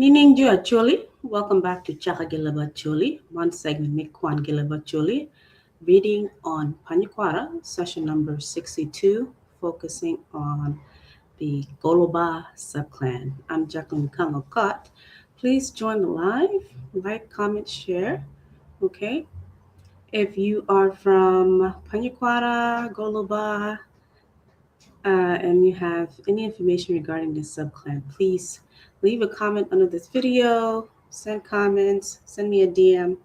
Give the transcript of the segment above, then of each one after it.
Nining Jo Acholi, welcome back to Chaka Gilaba Acholi, one segment Mikwan Gilaba Acholi, reading on Panyikwara, session number 62, focusing on the Goloba subclan. I'm Jacqueline Kangokot. Please join the live, like, comment, share. Okay. If you are from Panyikwara, Goloba, and you have any information regarding this subclan, please leave a comment under this video, send comments, send me a DM.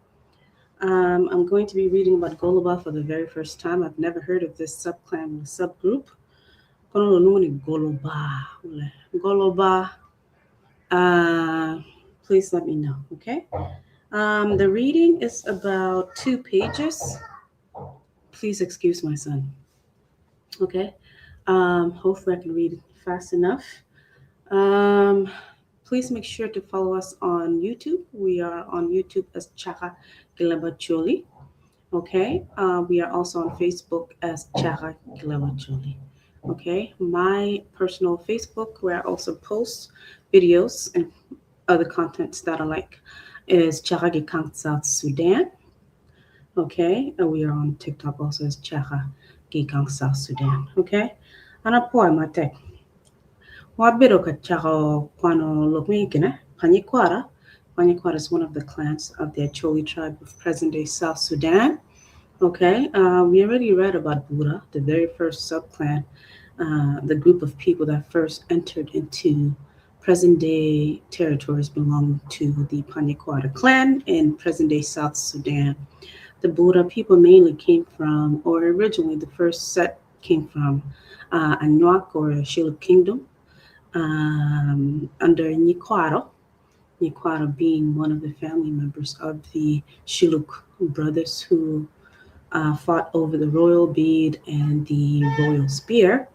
I'm going to be reading about Goloba for the very first time. I've never heard of this subclan or subgroup. Goloba. Goloba. Please let me know, okay? The reading is about 2 pages. Please excuse my son. Okay. Hopefully I can read fast enough. Please make sure to follow us on YouTube. We are on YouTube as Chaka Gilabacholi. Okay. We are also on Facebook as Chaka Gilabacholi. Okay. My personal Facebook, where I also post videos and other contents that I like, is Chaka Gikang South Sudan. Okay. And we are on TikTok also as Chaka Gikang South Sudan. Okay. Ana poe matek. Wabedo ka cako kwano lok me kine Panyikwara. Panyikwara is one of the clans of the Acholi tribe of present-day South Sudan. Okay, we already read about Bura, the very first subclan, the group of people that first entered into present-day territories belonging to the Panyikwara clan in present-day South Sudan. The Bura people mainly came from, or originally the first set came from Anuak or Shilluk Kingdom, under Nyikwaro, Nyikwaro being one of the family members of the Shilluk brothers who fought over the royal bead and the royal spear.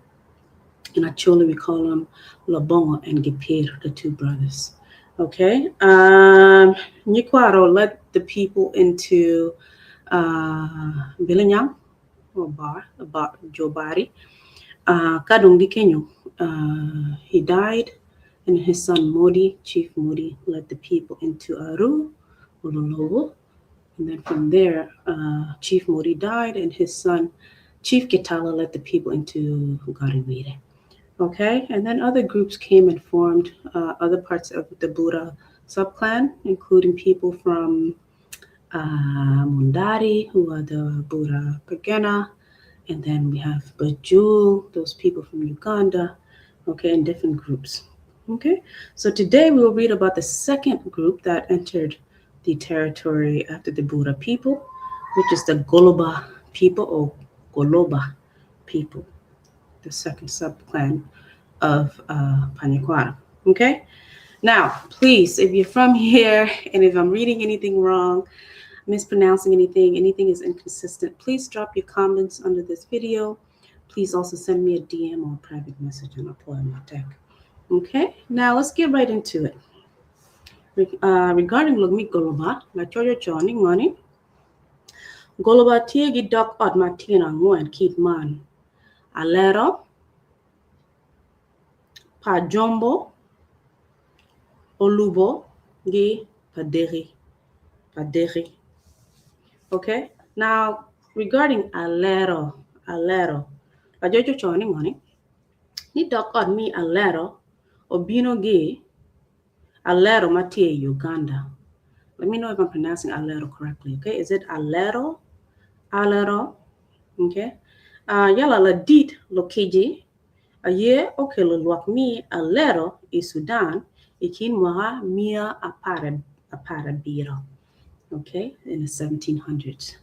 In Acholi, we call them Labongo and Gipir, the two brothers. Okay. Nyikwaro led the people into Bilinyang, or Bar, Bar, Jobari. Kadung Kenyo, he died, and his son Modi, Chief Modi, led the people into Aru, Ololowo. And then from there, Chief Modi died, and his son, Chief Kitala, led the people into Gariwire. Okay, and then other groups came and formed other parts of the Bura subclan, including people from Mundari, who are the Bura Pagena, and then we have Bajul, those people from Uganda, okay, in different groups. Okay, so today we will read about the second group that entered the territory after the Bura people, which is the Goloba people or Goloba people, the second subclan of Panyikwara. Okay, now please, if you're from here and if I'm reading anything wrong, mispronouncing anything, anything is inconsistent, please drop your comments under this video. Please also send me a DM or a private message on Apoya Tech. Okay, now let's get right into it. Regarding lok me Goloba, la choyo choni ngoni. Goloba tye ki dog ot ma tyen angwen kit man. Alero, Pajombo, Olubo, gi Paderi. Paderi. Okay, now regarding Alero, Alero, la jojo choni ngoni. Ni dog ot mi Alero, obino gi Alero ma tye Uganda. Let me know if I'm pronouncing Alero correctly, okay? Is it Alero? Alero? Okay. Yala ladit lokiji aye okelo lwak mi Alero i Sudan i kin mwaka mia apar abiro. Okay, in the 1700s.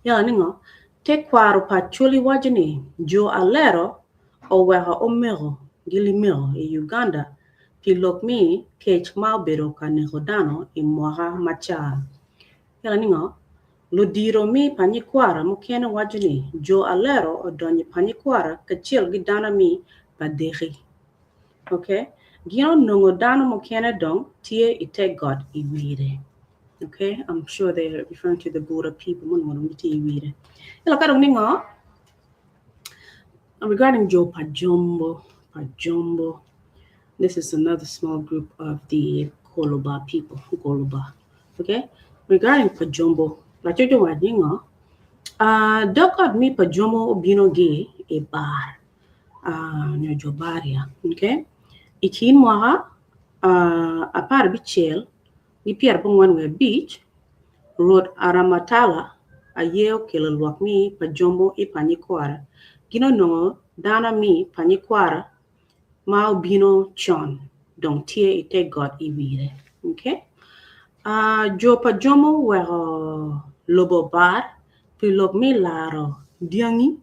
Yala ningo te kwaro pa Acholi wacho ni jo Alero oweko omeko gilimeko i Uganda pi lok mi kec ma obedo ka neko dano i mwaka maca. Yala ningo ludiro mi Panyikwara mukene wacho ni jo Alero odonyo i Panyikwara kacel gi dano mi Padeki. Okay, gin onongo dano mukene dong tye i te got i wire. Okay, I'm sure they're referring to the Bura people. Mun tye i wire. Yala ka dong ningo regarding Jo Pajombo, Pajombo, this is another small group of the Goloba people, Goloba. Okay? Regarding Pajombo, lacoc owaco ni ngo? Uh, dog ot mi Pajombo obino gi i bar, uh, nyo jo Baria. Okay? I kin mwaka uh, 16 gi 45, Rwot Aramatala aye okelo lwak mi Pajombo i Panyikwara. Gin onongo dano mi Panyikwara ma obino con dong tye i te got i wire. Okay? Uh, jo pa Jomo weko lobo bar pi lok me laro dyangi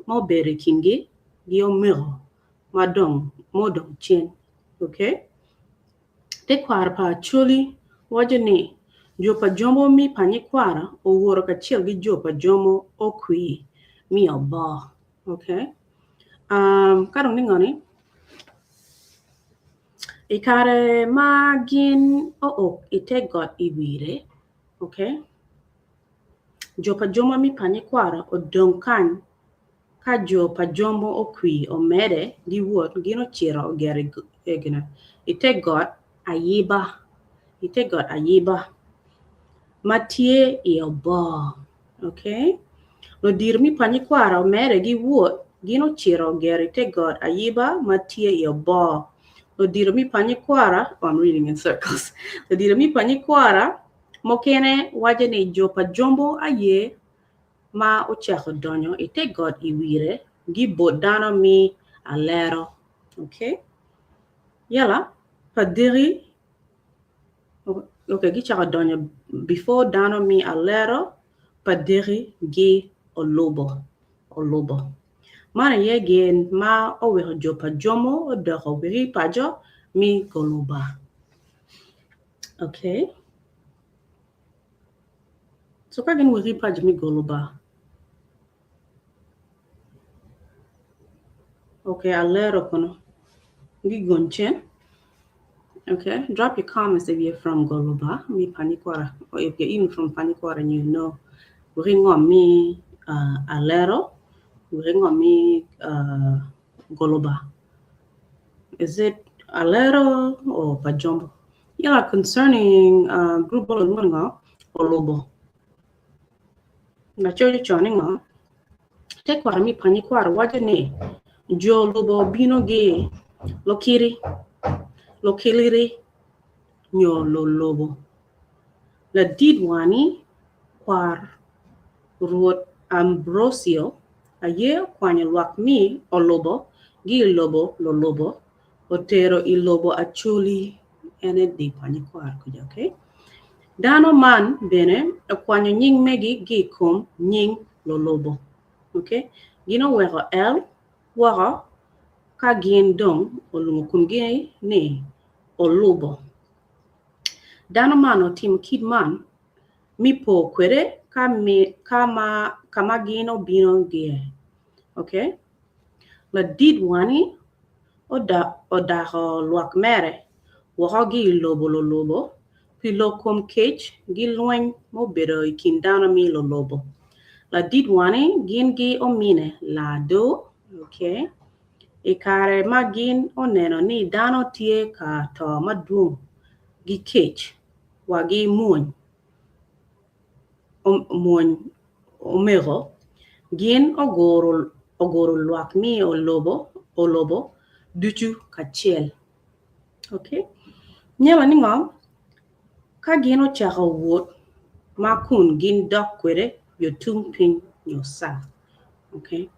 ma obedo i kingi gi omego ma dong ma odong cen. Okay? Tekwaro pa Acholi waco ni jo pa Jomo mi pa nyikwara owoto kacel gi jo pa Jomo okwi mi obo. Okay. Um, ka dong ni ngoni, i kare ma gin ook i te got i wire, okay, jo pa jo ma mi pa nyikwara odong kany ka jo pa jo mo okwi omede giwot gin ocito ogero i, gina, i te got ayiba, i te got ayiba ma tye i oboo. Okay. Ludito me panyi kwara omere giwot, gin ocito ogero i te got ayiba ma tye i oboo. Ludito me panyi kwara, oh, I'm reading in circles. Ludito me panyi kwara mukene waco ni jo pa Jombo aye ma ocako donyo i te got i wire gibot dano me alero. Okay. Yala, pa diki Okay, gicako donyo before dano mi alero pa diki gi olubo olubo. Man aye gin ma oweko jo pa Jomo odoko wegi paco mi goluba. Okay. So ka gin wegi paco mi goluba. Okay, alero kono. Gigony cen. Okay, drop your comments if you're from Goloba, mi Panyikwara, or if you're even from Panyikwara and you know Ringo mi uh, Alero, Ringo mi uh, Goloba. Is it Alero or Pajombo? Yeah, concerning uh, group Olobo. Lacoc ocono ni ngo? Tekwaro me Panyikwaro waco ni jo lubo bino gi lokiri, lokiliri nyo lolobo. Ladit wani kwar Rwot Ambrosio aye okwanyo lwak mi olubo gi i lobo lolobo otero i lobo Acholi ene di Panyikwaro kuca okay. Dano man bene okwanyo nying megi gi i kom nying lolobo okay. Gin oweko el woko ka gin dong olwongo komgi ni olubo. Dano man otimo kit man mi po kwede ka mi ka ma ka ma gin obino gie okay. Ladit wani odako lwak mere woko gi i lobo lolobo pi lok kom kec gi lweny ma obedo i kin dano mi lolobo. Ladit wani gin gi omine lado, okay, i kare ma gin oneno ni dano tye ka to madwong gi kec wa gi mwony mwony omeko, gin oguro lwak mi olobo ducu kacel. Okay. Nyema ni ngo? Ka gin ocako wot ma kun gin dok kwede yo tung piny nyo south. Okay.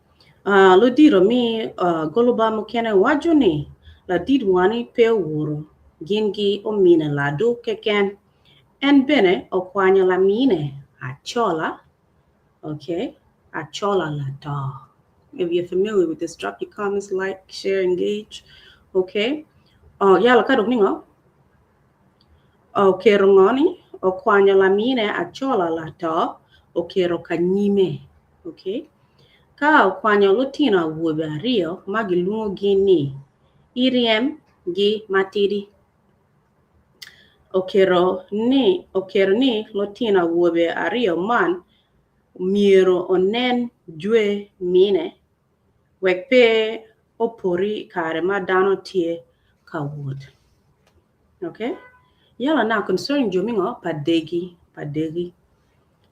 Uh, ludito mi uh, goloba mukene waco ni ladit wani pe owuro gin gi omine lado keken. En bene okwanyo lamine Achola, okay, Achola Lato. If you're familiar with this, drop your comments, like, share, engage. Okay. Oh, yala ka dong ningo? Okero ngoni, okwanyo lamine Achola Lato, okero kanyime. Okay. Ka okwanyo lutino awobe aryo ma gilwongogi ni Iriem gi Matidi. Oketo ni lutino awobe aryo man myero onen jwe mine wek pe opoti i kare ma dano tye ka wot. Yala now concerning jo mingo pa degi, pa degi.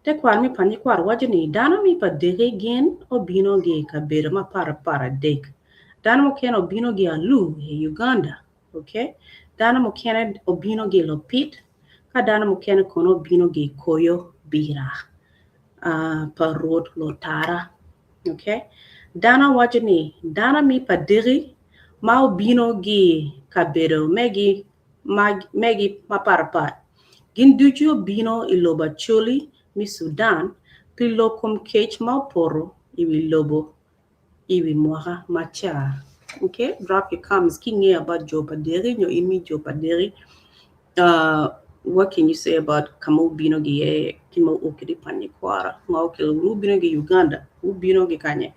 Tekwaro me panyi kwaro waco ni dano me pa degi gin obino gi i kabedo mapat pat adek. Dano mukene obino gi Alur i Uganda, okay? Dano mukene obino gi Lopit, ka dano mukene kono obino gi Koyo Bira uh, pa Rwot Lotara. Okay? Dano waco ni dano me pa degi ma obino gi kabedo megi ma megi mapat pat gin ducu obino i lobo Acholi me Sudan pi lok kom kec ma opoto i wi lobo i wi mwaka maca. Okay, drop your comments ki ingeyo about jo pa degi nyo in mi jo pa degi. What can you say about kama obino gi iye ki ma oo kede i panyi kwara? Ngo okelo wunu ubino gi Uganda, ubino gi kanye?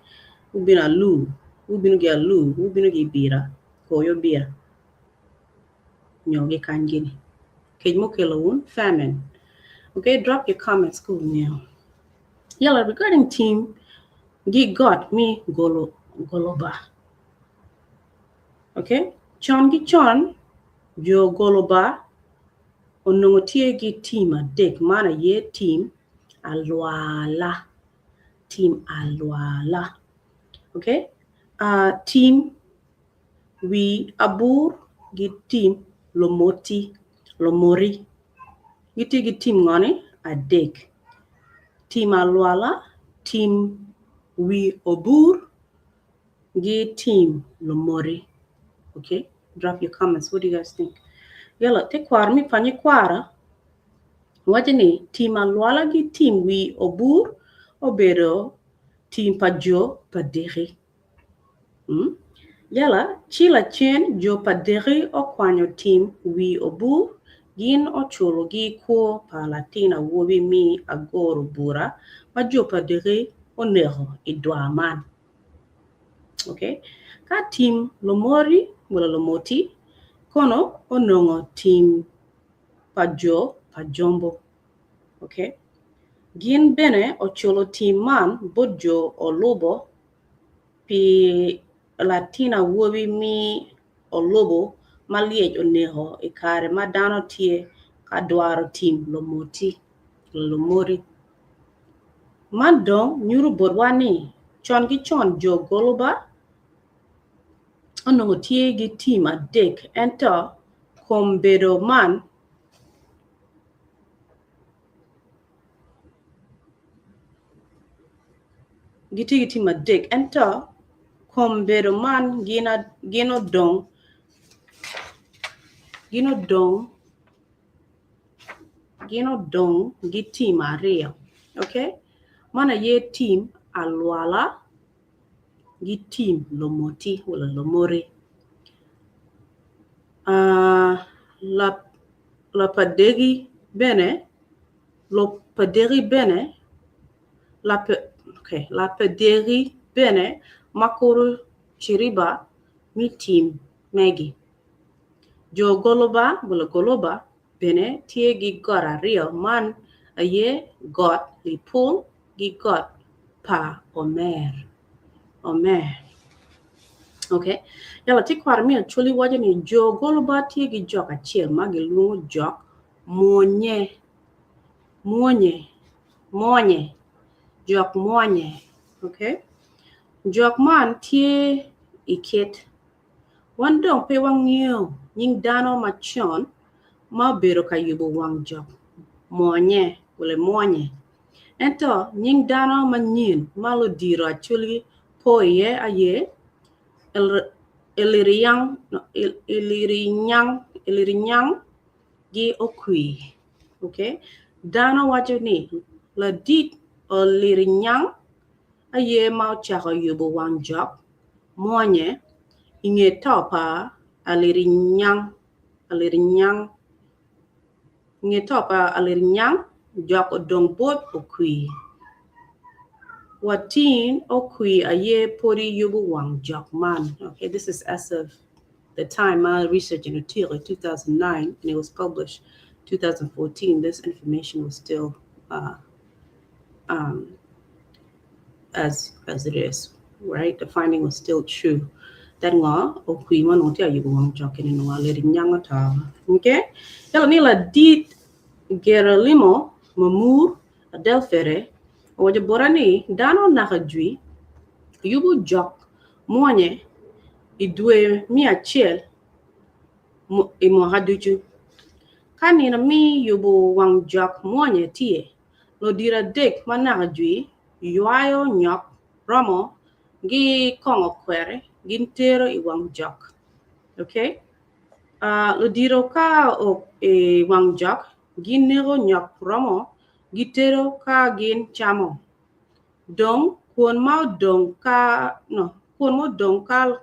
Ubino Alur, ubino gi Alur, ubino gi Bira, Koyo Bira nyo gi kany gini. Kec mukelo wun famine. Okay, drop your comments ka wungeyo. Yala regarding team gi got mi golo goloba. Okay, con gi con jo goloba onongo tye gi team adek man aye team alwala team alwala okay team wi abur gi team lomoti lomori gitye gi team ngoni adek team alwala team wi obur gi team lomori okay drop your comments what do you guys think yala tekwaro mi panyi kwara waco ni team alwala gi team wi obur obedo team pa jo pa diki mm? Yala ci lacen jo pa diki okwanyo team wi obur gin oculo gi kwo pa latin awobi mi agoro bura ma jo pa diki oneko i dwar man. Okay? Ka team lomori wala lomoti kono onongo team pa jo pa jombo. Okay? Gin bene oculo team man bot jo olubo pi latin awobi mi olubo ma lyec oneko i kare ma dano tye ka dwaro team lomoti lomori. Man dong nyuto botwa ni con ki con jo goloba onongo tye gi team adek ento kom bedo man gitye ki team adek ento kom bedo man gin odong gin odong gin odong gi team aryo okay man aye team alwala gi team lomoti wala lomori lapadegi bene lopadegi bene okay lapadegi bene makuru ciriba mi team megi. Jo goloba wala goloba bene tye gi got aryo man aye got lipul gi got pa omer omer okay yala tekwaro me Acholi waco ni jo goloba tye gi jok acel ma gilwongo jok mwonye mwonye mwonye jok mwonye okay jok man tye i kit Wan dong pe wangeyo nying dano macon ma obedo ka yubo wang jok mwonye mwonye. Ento nying dano manyen ma ludiro Acholi po iye aye Elirinyang gi Okwir. Okay? Dano waco ni ladit Olirinyang aye ma ocako yubo wang jok mwonye i nge to pa Alirinyang, Alirinyang, i nge to pa Alirinyang, jok odong bot Okwir. Watin Okwir aye podi yubo wang jok man. Okay, this is as of the time my research in Otiko, 2009, and it was published 2014. This information was still as it is, right? The finding was still true. That ngo okwi ma onongo tye ka yubo wang jok eni onongo aledi nyango to. Okay? Ento ni ladit Gerolimo Mamur Adelfere owaco bota ni dano naka jwi yubo jok mwonye i dwe me acel i mwaka ducu. Ka nino me yubo wang jok mwonye tye, ludito adek ma naka jwi ywayo nyok romo gi kongo kwere gin tero i wang jok. Okay? Uh, ludito ka o i wang jok gin neko nyok romo gitero ka gin camo. Dong kwon ma odong ka no, kwon ma odong ka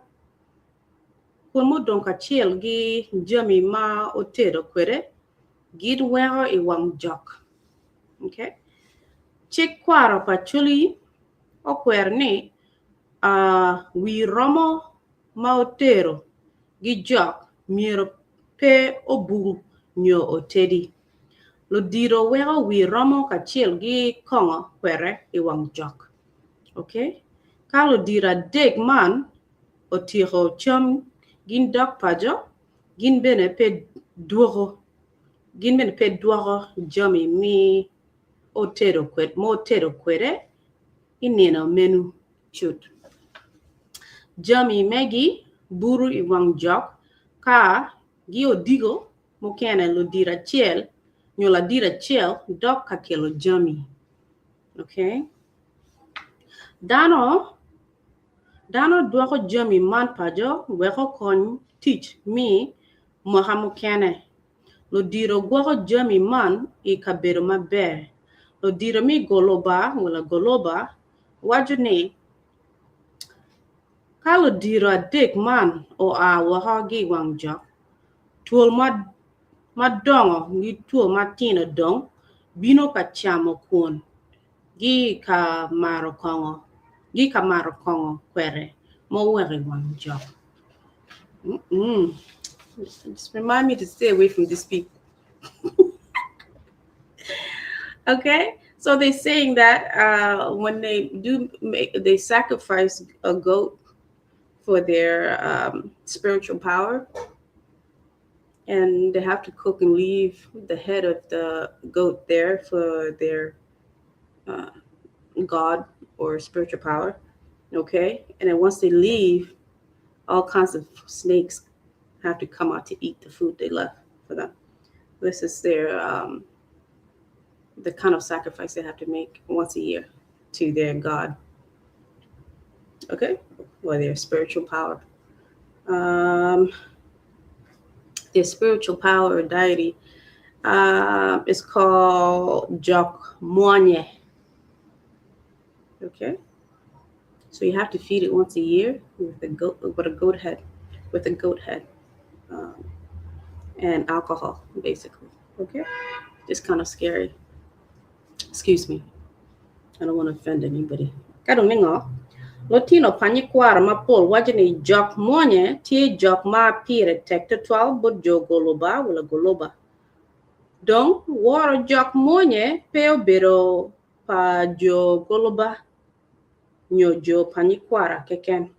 kwon ma odong kacel gi jami ma otedo kwede gin weko i wang jok. Okay? Cik kwaro pa Acholi okwero ni wi romo ma otero gi jok myero pe obung nyo otedi. Ludito weko wi romo kacel gi kongo kwete i wang jok. Okay? Ka ludito adek man otyeko cam gin dok paco, gin bene pe dwoko gin bene pe dwoko jami mi otedo kwede ma otedo kwede i nino meno cut. Jami megi buto i wang jok ka gi odiko mukene ludito acel nyo ladit acel dok ka kelo jami. Okay? Dano dano dwoko jami man paco wek okony tic me mwaka mukene. Ludito gwoko jami man i kabedo maber. Ludito me Goloba wala Goloba waco ni, Ka ludito adek man oa woko ki i wang jok, twol madongo ki two matino dong bino ka camo kwon ki ka mato kongo kwede ma oweko i wang jok. Mm-mm. Just remind me to stay away from these people. Okay, so they're saying that when they do make, they sacrifice a goat for their spiritual power, and they have to cook and leave the head of the goat there for their god or spiritual power. Okay, and then once they leave, all kinds of snakes have to come out to eat the food they left for them. This is their the kind of sacrifice they have to make once a year to their god. Okay, or their spiritual power. Their spiritual power or deity is called Jok Mwanye. Okay, so you have to feed it once a year with a goat, with a goat head, with a goat head, and alcohol, basically. Okay, it's kind of scary. Excuse me. I don't want to offend anybody. Ka dong ningo, lutino pa nyikwaro mapol waco ni jok mwonye tye jok ma pire tek tutwal bot jo Goloba wala Goloba. Dong, woro jok mwonye pe obedo pa jo Goloba nyo jo pa nyikwara keken.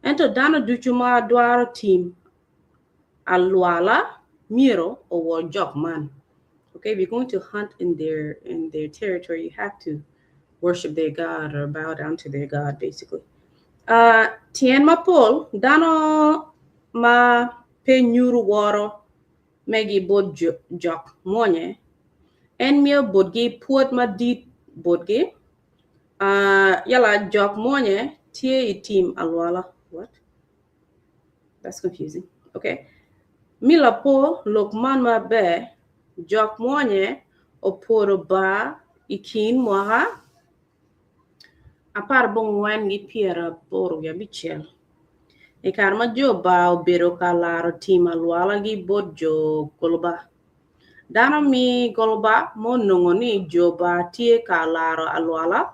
Ento dano ducu ma dwaro tim alwala myero owor jok man. Okay, if you're going to hunt in their territory, you have to worship their god or bow down to their god, basically. Tyen mapol dano ma pe nyuro woro megi bot jok mwonye en miyo botgi pwod madit botgi. Yala jok mwonye tye i tim alwala. What? That's confusing. Okay. Mi lapo lok man maber jok mwonye opwodo bar i kin mwaka 14 gi 86. I kare ma jo bar obedo ka laro tim alwala gi bot jo Goloba. Dano mi Goloba ma onongo ni jo bar tye ka laro alwala,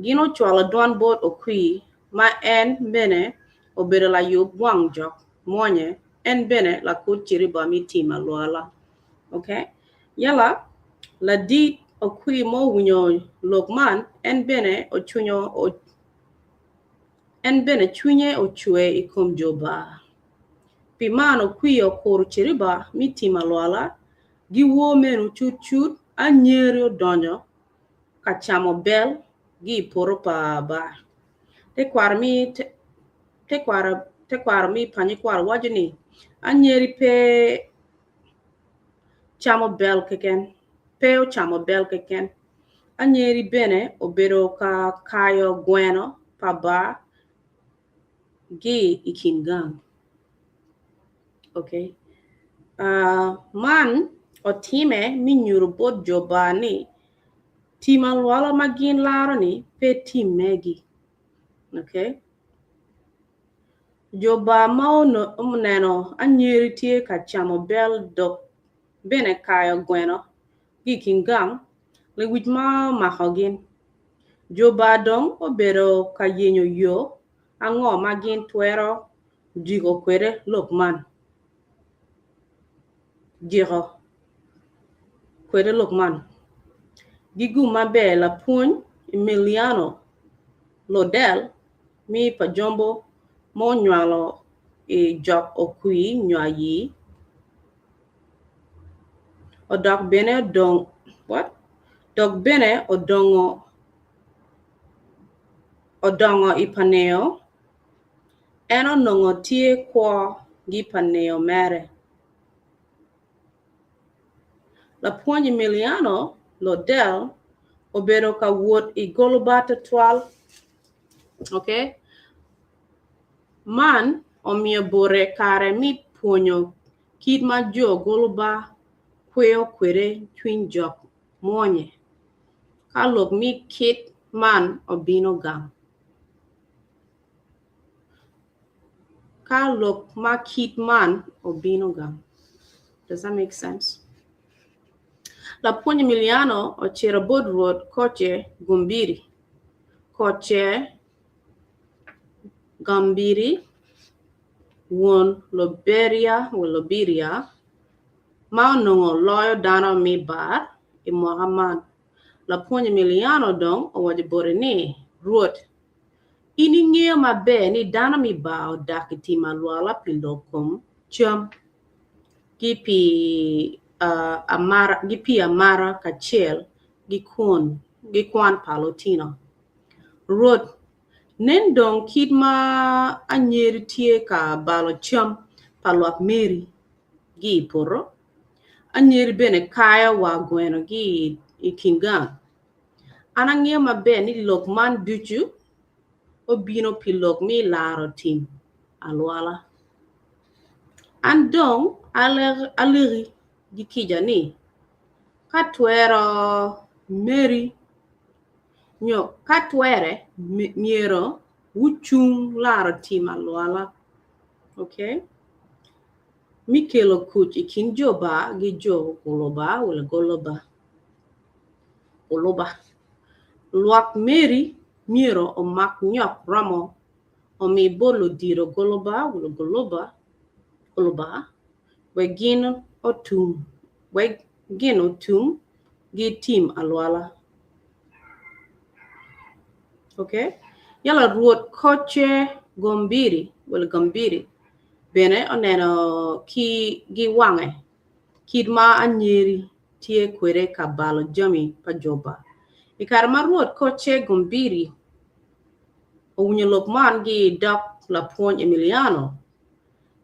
gin ocwalo dwan bot Okwi ma en bene obedo layub wang jok mwonye, en bene lakut ciriba mi tim alwala. Okay? Yala ladit Okwi ma owinyo lok man, en bene ocunyo. En bene cwinye ocwer i kom jo bar. Pi man okwir okuro ceriba mi tim alwala, giwor meno cutcut anyeri odonyo ka camo bel gi i poto pa bar. Tekwaro mi tekwaro mi Panyikwaro waco ni anyeri pe camo bel keken, pe ocamo bel keken. Anyeri bene obedo ka kayo gweno pa bar gi i kin gang. Okay. Uh, man otime me nyuto bot jo bar ni tim alwala ma gin laro ni pe tim megi. Okay. Jo bar ma oneno anyeri tye ka camo bel dok bene kayo gweno ki i kin gang, lewic ma omako gin. Jo bar dong obedo ka yenyo yo ango ma gin twero jiko kwede lok man. Jiko kwede lok man. Gigum maber lapwony Emiliano Lodel mi pa Jombo ma onywalo i jok okwir nyo ayir odok bene odong what? Dok bene odongo odongo i pa neo, en onongo tye kwo gi pa neo mere. Lapwony Emiliano Lodel obedo ka wot i Goloba twatwal. Okay? Man omiyo bote kare me pwonyo kit ma jo Goloba kweyo kwede cwiny jok mwonye ka lok me kit man obino gang. Ka lok ma kit man obino gang. Does that make sense? Lapwony Emiliano ocito bot Rwot Koce Gombiri. Koce Gambiri, won Loberia, Loberia, ma onongo loyo dano me bar i mwaka man. Lapwony Emiliano dong owaco bote ni, Rwot, in ingeyo maber ni dano me bar odak i tim alwala pi lok kom cam ki pii amara kacel ki kwan pa lutino. Rwot, nen dong kit ma anyeri tye ka balo cam pa lwak meri gi i poto, anyeri bene kayo wa gweno gi i kin gang. An angeyo maber ni lok man ducu obino pi lok me laro tim alwala. An dong alegi gi kica ni, ka twero meri nyo ka twere myero wucung laro tim alwala. Okay? Me kelo kuc i kin jo bar gi jo goloba wala goloba. Oluba. Lwak meri myero omak nyok romo omi bot ludito goloba wala goloba oluba wek gin otum wek gin otum gi tim alwala. Okay. Yala Rwot Koce Gombiri wala Gambiri bene oneno ki gi wange kit ma anyeri tye kwede ka balo jami pa jo ba. I kare ma Rwot Koce Gombiri owinyo lok man gi i dog lapwony Emiliano,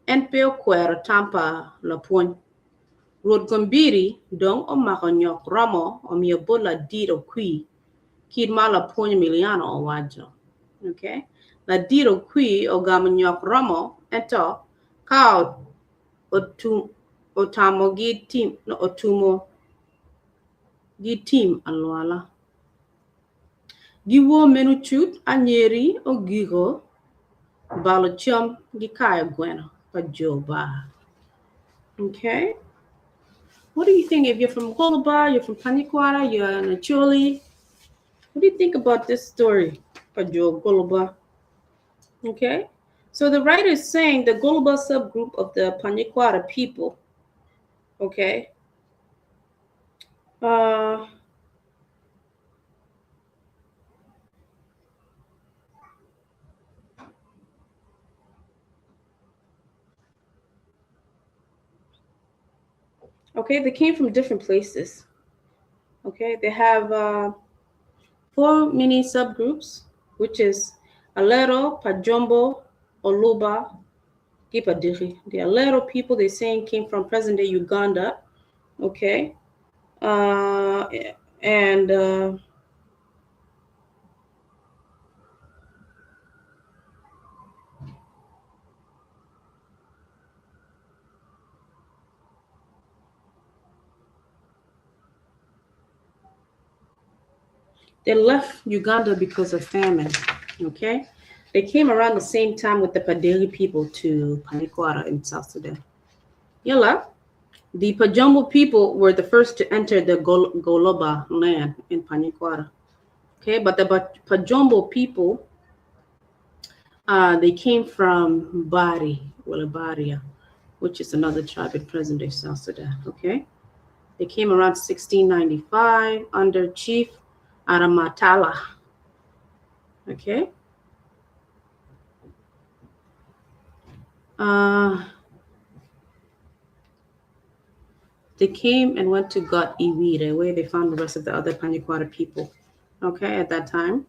en pe okwero tam pa lapwony. Rwot Gombiri dong omako nyok romo omiyo bot ladit Okwir kit ma lapwony Emiliano owaco. Okay. Ladit Okwir ogamo nyok romo ento ka otamo gi tim, no, otumo gi tim alwala. Giwor meno cut anyeri ogiko balo cam gi kayo gweno pa jo bar. Okay. What do you think if you're from Goloba, you're from Panyikwara, you're an Acholi? What do you think about this story pa jo Goloba? Okay. So the writer is saying the Goloba subgroup of the Panyikwara people. Okay. Uh, Okay, they came from different places. Okay, they have 4 mini subgroups, which is Alero, Pajombo, Oluba, ki Padiri. The Alero people, they're saying, came from present-day Uganda. Okay, and they left Uganda because of famine, okay? They came around the same time with the Paderi people to Panyikwara in South Sudan. Yalla, the Pajombo people were the first to enter the Goloba land in Panyikwara. Okay, but the Pajombo people, they came from Bari, well, Baria, which is another tribe in present-day South Sudan, okay? They came around 1695 under Chief Aramatala, okay? They came and went to Got Iwire, where they found the rest of the other Panyikwara people, okay, at that time.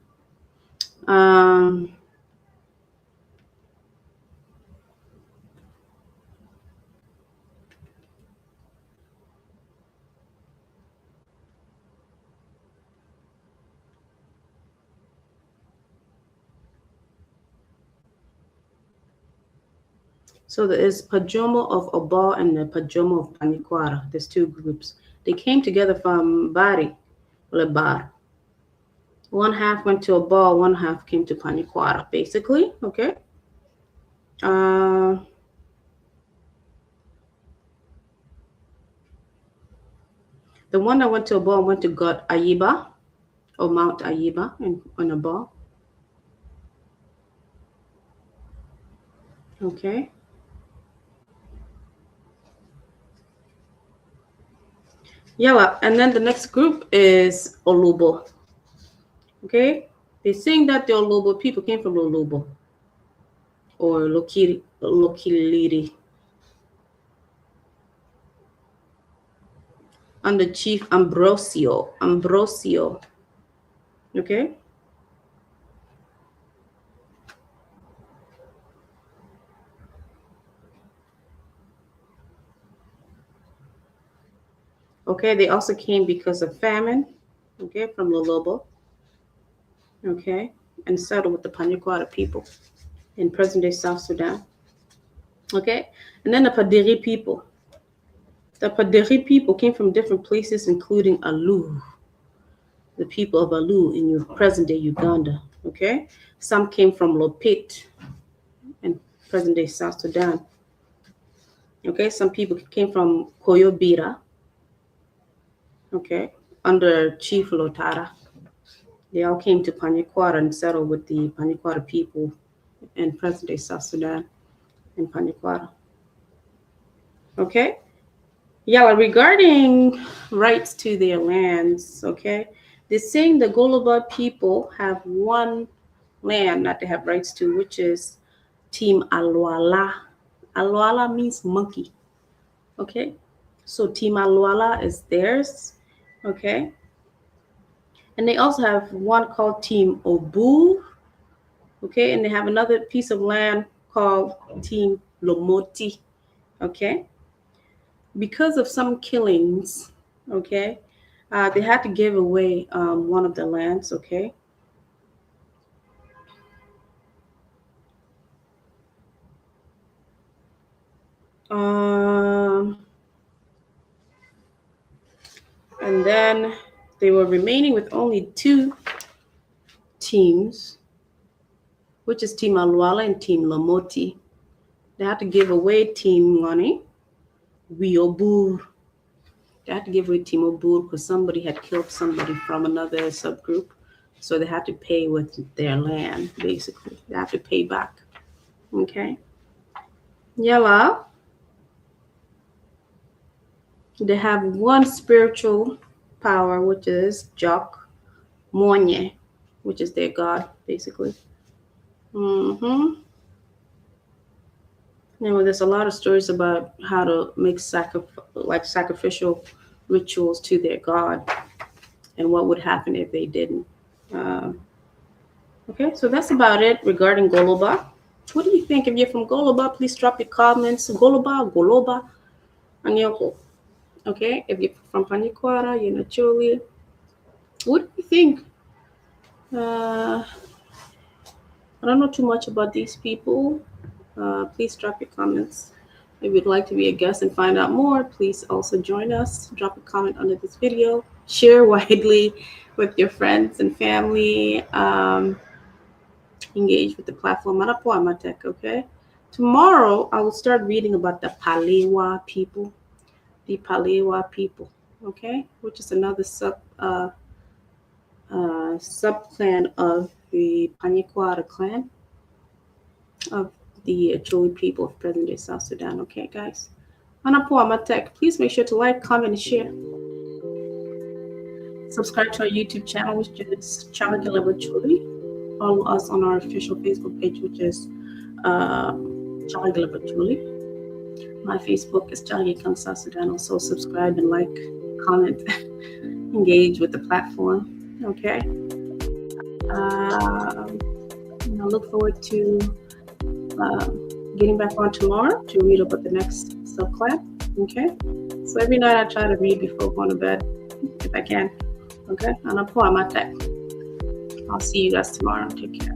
So there is Pajomo of Obo and the Pajomo of Panyikwara. There's two groups. They came together from Bari, or Bar. One half went to Obo, one half came to Panyikwara, basically. Okay. The one that went to Obo went to God Ayiba, or Mount Ayiba in Obo. Okay. Yalla, and then the next group is Olubo. Okay, they're saying that the Olubo people came from Olubo or Lokiri, Lokiliri under Chief Ambrosio. Ambrosio. Okay. Okay, they also came because of famine, okay, from Lolobo, okay, and settled with the Panyikwara people in present-day South Sudan, okay? And then the Padiri people. The Padiri people came from different places, including Alu, the people of Alu in present-day Uganda, okay? Some came from Lopit in present-day South Sudan, okay? Some people came from Koyobira, okay, under Chief Lotara. They all came to Panyikwara and settled with the Panyikwara people in present-day South Sudan in Panyikwara. Okay? Yeah, regarding rights to their lands, okay, they're saying the Goloba people have one land that they have rights to, which is Team Alwala. Alwala means monkey, okay? So Team Alwala is theirs, okay? And they also have one called Team Obu, okay? And they have another piece of land called Team Lomoti, okay? Because of some killings, okay, they had to give away one of the lands, okay? And then they were remaining with only 2 teams, which is Team Alwala and Team Lomoti. They had to give away Team Ngani, Wiobur. They had to give away Team Obur because somebody had killed somebody from another subgroup. So they had to pay with their land, basically. They had to pay back. Okay. Yalla. They have one spiritual power, which is Jok Monye, which is their god, basically. You know, there's a lot of stories about how to make like sacrificial rituals to their god and what would happen if they didn't. Okay, so that's about it regarding Goloba. What do you think? If you're from Goloba, please drop your comments. Goloba, Goloba, Anyoko. Okay, if you're from Panyikwara, you're Acholi. What do you think? I don't know too much about these people. Please drop your comments. If you'd like to be a guest and find out more, please also join us. Drop a comment under this video. Share widely with your friends and family. Engage with the platform. Okay. Tomorrow, I will start reading about the Palewa people. The Palewa people, okay, which is another sub clan of the Panyikwara clan of the Acholi people of present day South Sudan. Okay, guys. Anapo Please make sure to like, comment, and share. Subscribe to our YouTube channel, which is Chabakilaba Acholi. Follow us on our official Facebook page, which is Chabakilaba Acholi. My Facebook is Chagi Kang South Sudan. Also, subscribe and like, comment, engage with the platform. Okay. I look forward to getting back on tomorrow to read about the next subclan. Okay. So every night I try to read before going to bed, if I can. Okay. And I'll see you guys tomorrow. Take care.